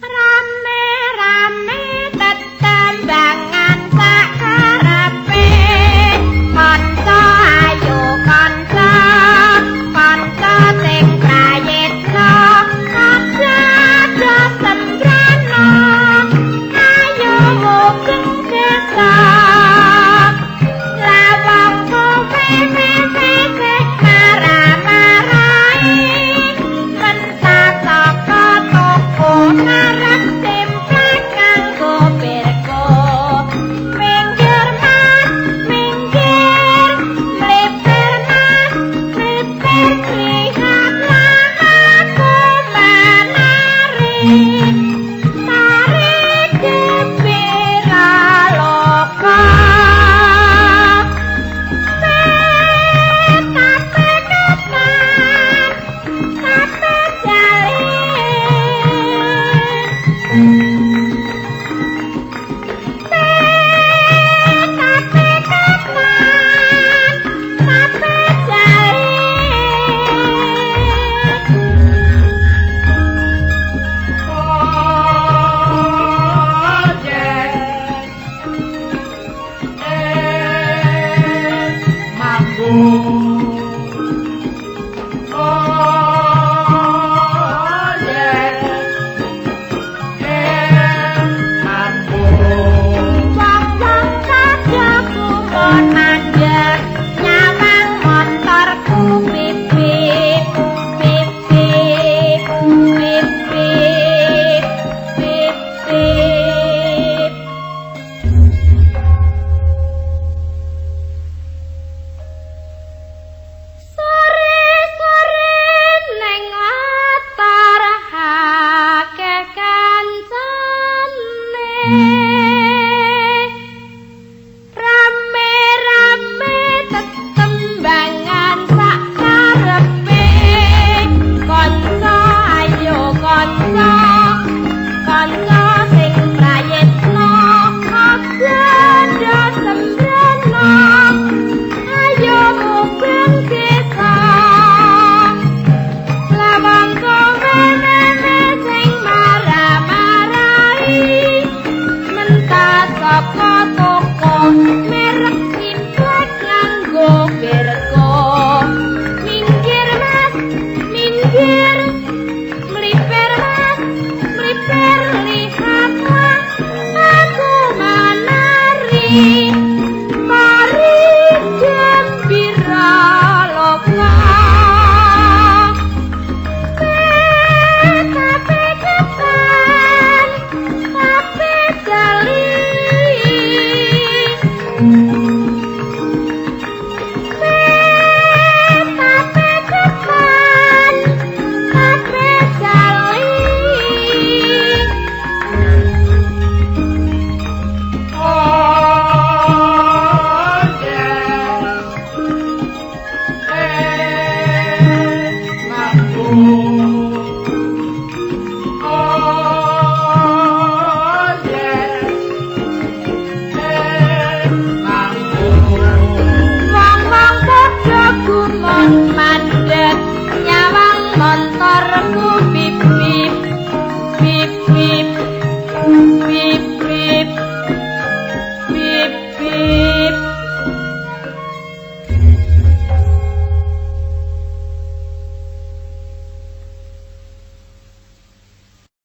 Rame-rame tetembangan sak karepe. Kanca ayo kanca, kanca sing prayitna, aja do sembrana, ayo mugeng desa. Lawang kowe wewe marah-marahi, mentas saka toko arep semplak kanggo pirko. Minggir mas, minggir, mlipir mas, mlipir, lihatlah aku menari, tari gembira loka. Tape ketan, tape jali. Tape ketan, tape jali. Wong-wong padha gumun mandeg, nyawang montorku pip pip pip pip pip pip pip pip. Sore-sore neng latar akeh kancane. Rame-rame tetembangan sak karepe. Kanca ayo kanca, kanca sing prayitna, aja do sembrana, ayo mugeng desa. Lawang kowe wewe sing marah-marahi, mentas saka toko merek simplek nganggo pirko. Minggir mas, minggir, mlipir mas, mlipir, lihatlah aku menari, tari gembira loka. Tape ketan, tape jali. Tape ketan, tape jali. Wong-wong padha gumun mandeg, nyawang montorku pip pip pip pip pip pip pip pip.